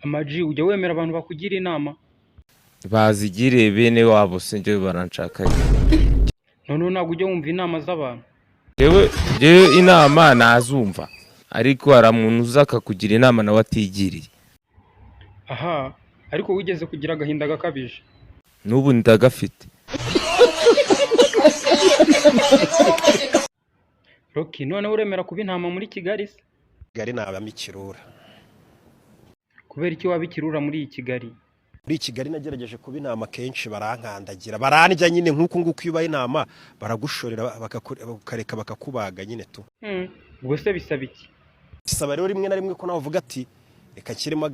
Amaji, ujya wemera abantu bakugira inama? Bazigiriye bene wabo se, njyewe baranshakaye? Noneho ntabwo ujya wumva inama z'abantu? Njyewe inama nazumva, ariko hari umuntu uza akakugira inama nawe atigiriye. Aha, ariko wigeze kugira agahinda gakabije? N'ubu ndagafite. Roki, noneho uremera kuba intama muri Kigali se? Kigali nabamo ikirura. Kubera iki waba ikirura muri iyi Kigali? Muri Kigali nagerageje kuba intama kenshi, barankandagira, barandya nyine nk'uku nguku. Iyo ubaye intama baragushorera, bakareka bakakubaga nyine tu. Ubwo se bisaba iki? Bisaba rero rimwe na rimwe ko nawe uvuga ati reka nshyiremo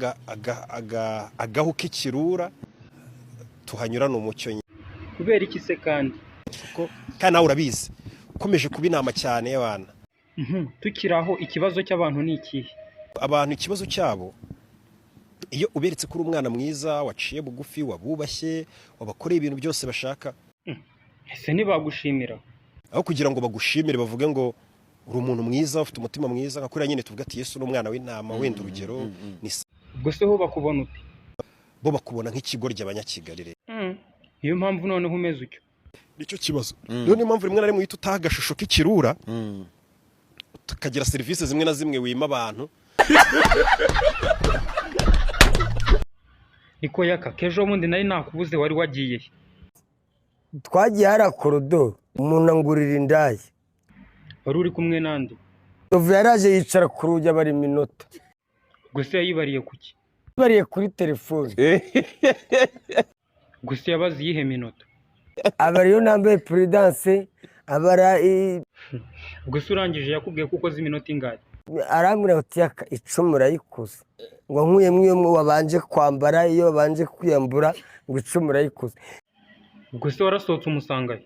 agahu k'ikirura, tuhanyurane umucyo nyine. Kubera iki se kandi? Kuko kandi nawe urabizi, ukomeje kuba intama cyane y'abana. Tukiri aho, ikibazo cy'abantu ni ikihe? Abantu ikibazo cyabo, iyo uberetse ko uri umwana mwiza, waciye bugufi, wabubashye, wabakoreye ibintu byose bashaka, Ese ntibagushimira? aho kugira ngo bagushimire bavuge ngo uri umuntu mwiza, ufite umutima mwiza, nka kuriya nyine tuvuga ati Yesu ni umwana w'intama, wenda urugero ni Ubwo se ho bakubona ute? Bo bakubona nk'ikigoryi, abanyakigali rero. Niyo mpamvu noneho umeze utyo? Nicyo kibazo rero, niyo mpamvu rimwe na rimwe uhita utaha agashusho k'ikirura, tukagira serivisi zimwe na zimwe wima abantu. Niko yaka k'ejo bundi nari nakubuze, wari wagiye he? Twagiye hariya korodoro, umuntu angurira indaya. Wari uri kumwe nande? Nzovu yaraje yicara ku rugi abara iminota. Ubwo se yayibariye kuki? Bariye kuri telefone. Ubwo se yabaze iyihe minota? Abara iyo nambaye puridanse, abara Ubwo se urangije yakubwiye ko ukoze iminota ingahe? Arambwira ati yaka 10 urayikoze, ngo nkuyemo iyo wabanje kwambara, iyo wabanje kwiyambura, ngo 10 urayikoze. Ubwo se warasohotse umusangayo?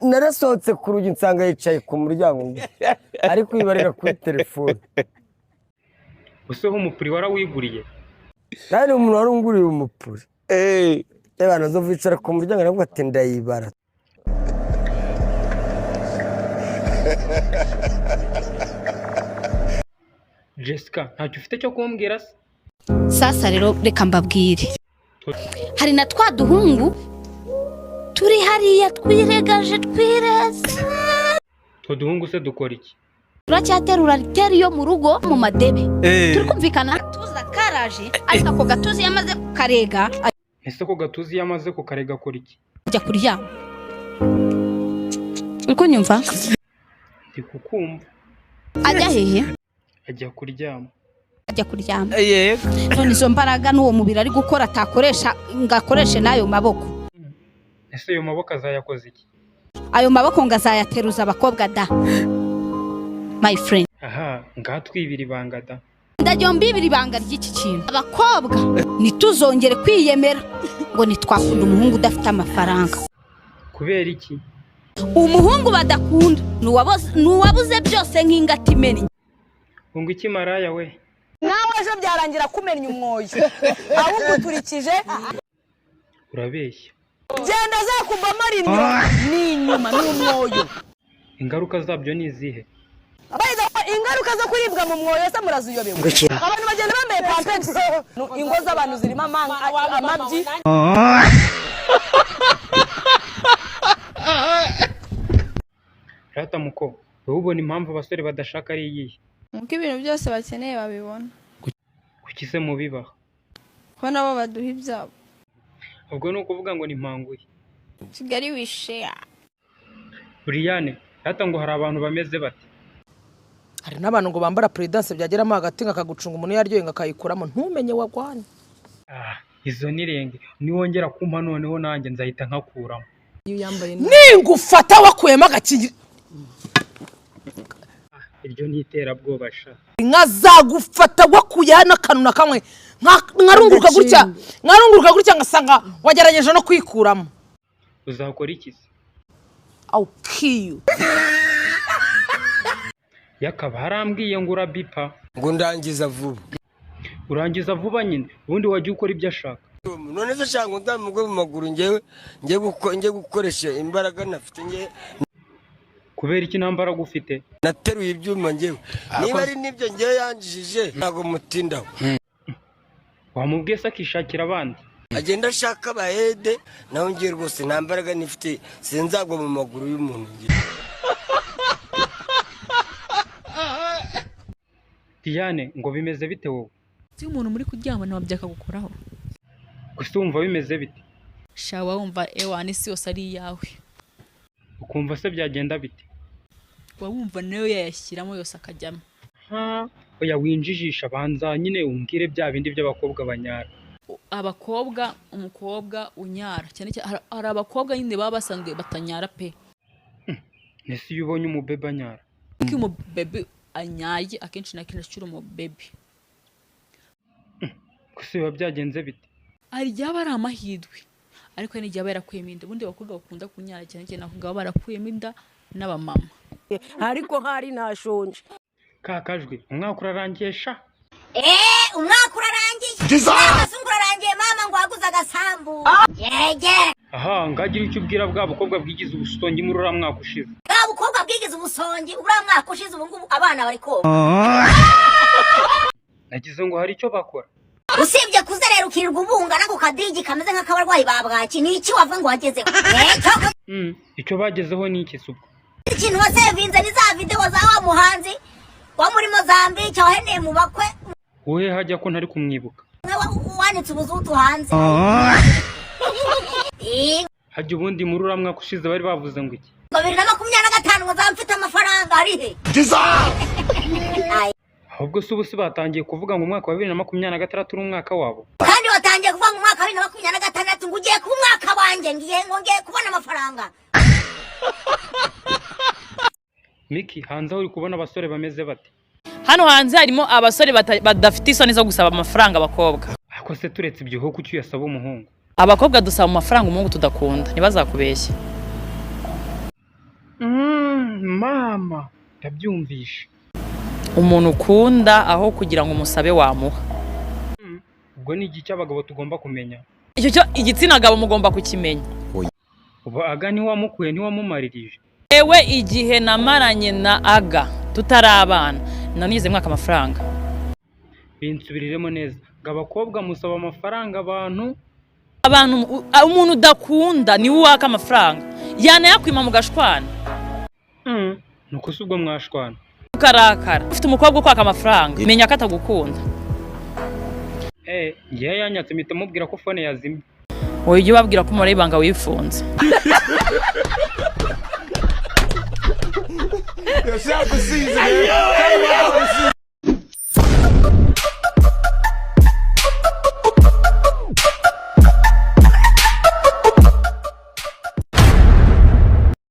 Narasohotse ku rugi nsanga yicaye ku muryango ngo ari kwibarira kuri telefone. Ubwo se ho umupuri warawiguriye? Kandi umuntu wari unguriye umupuri, reba Nzovu yicara ku muryango aravuga ati ndayibara. Jessica, ntacyo ufite cyo kumbwira se? Sasa rero reka mbabwire, hari na twa duhungu turi hariya twiregaje twireze. Utwo duhungu se dukora iki? Turacyaterura riteri yo mu rugo mu madebe, turi kumvikana, gatuza karaje, ariko ako gatuza iyo amaze kukarega Ese ko gatuza iyo amaze kukarega akora iki? ajya kuryama. Uri kunyumva? Ndi kukumva. Ajya hehe? Ajya kuryama. Ajya kuryama. Yego. None izo mbaraga n'uwo mubiri ari gukora atakoresha ngo akoreshe n'ayo maboko? Ese ayo maboko azayakoze iki? Ayo maboko ngo azayateruza abakobwa da, my friend. Aha ngaha twibira ibanga da. Ndagira mbibira ibanga ry'iki kintu: abakobwa ntituzongere kwiyemera ngo ntitwakunda umuhungu udafite amafaranga. Kubera iki? Umuhungu badakunda ni uwabuze byose nk'ingata imennye. Ngo iki maraya we? Nawe ejo byarangira kumenya umwoyo ahubwo uturikije. Urabeshya. Genda azakuvamo ari inyuma, ni inyuma ni umwoyo. Ingaruka zabyo ni izihe? By the way, ingaruka zo kuribwa mu mwoyo se muraziyobewe? Abantu bagenda bambaye pampegisi, ingo z'abantu zirimo amabyi. Rata muko, wowe ubona impamvu abasore badashaka ari iyihe? Nuko ibintu byose bakeneye babibona. Kuki se mubibaha? Ko nabo baduha ibyabo. Ubwo ni ukuvuga ngo ni mpanguye. Kigali wisheya. Buriyane rata, ngo hari abantu bameze bate? Hari n'abantu ngo bambara puridanse, byageramo hagati ngo akagucunga umuntu yaryoye ngo akayikuramo, ntumenye wagwanye. Ah, izo ni renge, niwongera kumpa noneho nanjye nzahita nkakuramo. Ningufata wakuyemo agakingirizo. Iryo ni iterabwoba sha. Nkazagufata wakuye hano akantu na kamwe, nkarunguruka gutya, nkarunguruka gutya, ngasanga wagerageje no kwikuramo. Uzakora iki se? I'll kill you. Yakaba harambwiye ngo urabipa. Ngo ndangiza vuba. Urangiza vuba nyine, ubundi wajya ukora ibyo ashaka. None se shanga nzamugwe mu maguru, njyewe njye gukoresha imbaraga ntafite njye? Kubera iki nta mbaraga ufite? Nateruye ibyuma njyewe, niba ari nibyo njyewe yanjijije, ntabwo mutindaho. Wamubwiye se akishakira abandi? Agenda ashaka abahede, naho ngiye rwose nta mbaraga nifite, sinzagwa mu maguru y'umuntu ngiye. Diane, ngo bimeze bite wowe? Si umuntu muri kuryamana wabyakagukoraho. Gusa wumva bimeze bite? Shawa wumva ewa isi yose ari iyawe. Ukumva se byagenda bite? Wumva nayo yayashyiramo yose akajyamo. Ha, oya winjijisha, banza nyine umbwire bya bindi by'abakobwa banyara. Abakobwa, umukobwa unyara cyane cyane hari abakobwa nyine baba basanzwe batanyara pe. Nese iyo ubonye umubebe anyara? Kuko iyo umubebe anyaye akenshi na kenshi akiri umubebe. Gusa biba byagenze bite? Hari igihe aba ari amahirwe, ariko hari n'igihe aba yarakuyemo inda. Ubundi abakobwa bakunda kunyara cyane cyane abakobwa baba barakuyemo inda n'abamama. Ariko hari ntashonje. Ka kajwi, umwaka urarangiye sha. Umwaka urarangiye, umwaka urarangiye mama ngo waguze agasambu yege. Aha, ngagira icyo ubwira bwa bukobwa bwigize ubusongi muri uriya mwaka ushize. Bwa bukobwa bwigize ubusongi uriya mwaka ushize, ubu ngubu abana bari koga. Nagize ngo hari icyo bakora. Usibye kuzerera ukirirwa ubungana ku kadigi kameze nk'akabarwayi ba bwaki, ni iki wavuga ngo wagezeho? Icyo bagezeho ni iki se ubwo? Ikintu wasevinze ni za videwo za wa muhanzi wa muri Mozambique waheneye mu bakwe. Wowe hajya ko ntari kumwibuka. Wanitse ubuzutu hanze. Hajya ubundi muri uriya mwaka ushize bari bavuze ngo iki? 2025 ngo nzaba mfite amafaranga ari he? Ahubwo se ubu si batangiye kuvuga ngo umwaka wa 2026 uri umwaka wabo? Kandi watangiye kuvuga ngo umwaka wa 2026 ngo ugiye kuba umwaka wanjye, ngiye ngo ngiye kubona amafaranga. Miki, hanze aho uri kubona abasore bameze bate? Hano hanze harimo abasore badafite isoni zo gusaba amafaranga abakobwa. Ariko se turetse ibyo, ho kuki uyasaba umuhungu? Abakobwa dusaba amafaranga umuhungu tudakunda, ntibazakubeshye. Mama, ndabyumvishe. Umuntu ukunda aho kugira ngo umusabe wamuha. Ubwo ni igihe cy'abagabo tugomba kumenya. Icyo cyo igitsina gabo mugomba kukimenya. Ubu Aga ntiwamukuye, ntiwamumaririje. Ewe igihe namaranye na Aga tutarabana, nanigeze mwaka amafaranga. Binsubiriremo neza ngo abakobwa musaba amafaranga abantu. Abantu umuntu udakunda niwe uwaka amafaranga, yanayakwima mugashwana. Nuko se ubwo mwashwana? Ukarakara. Ufite umukobwa ukwaka amafaranga, menya ko atagukunda. Ngewe yanyatse mpita mubwira ko phone yazimye. Wowe ujye ubabwira ko umubare w'ibanga wifunze.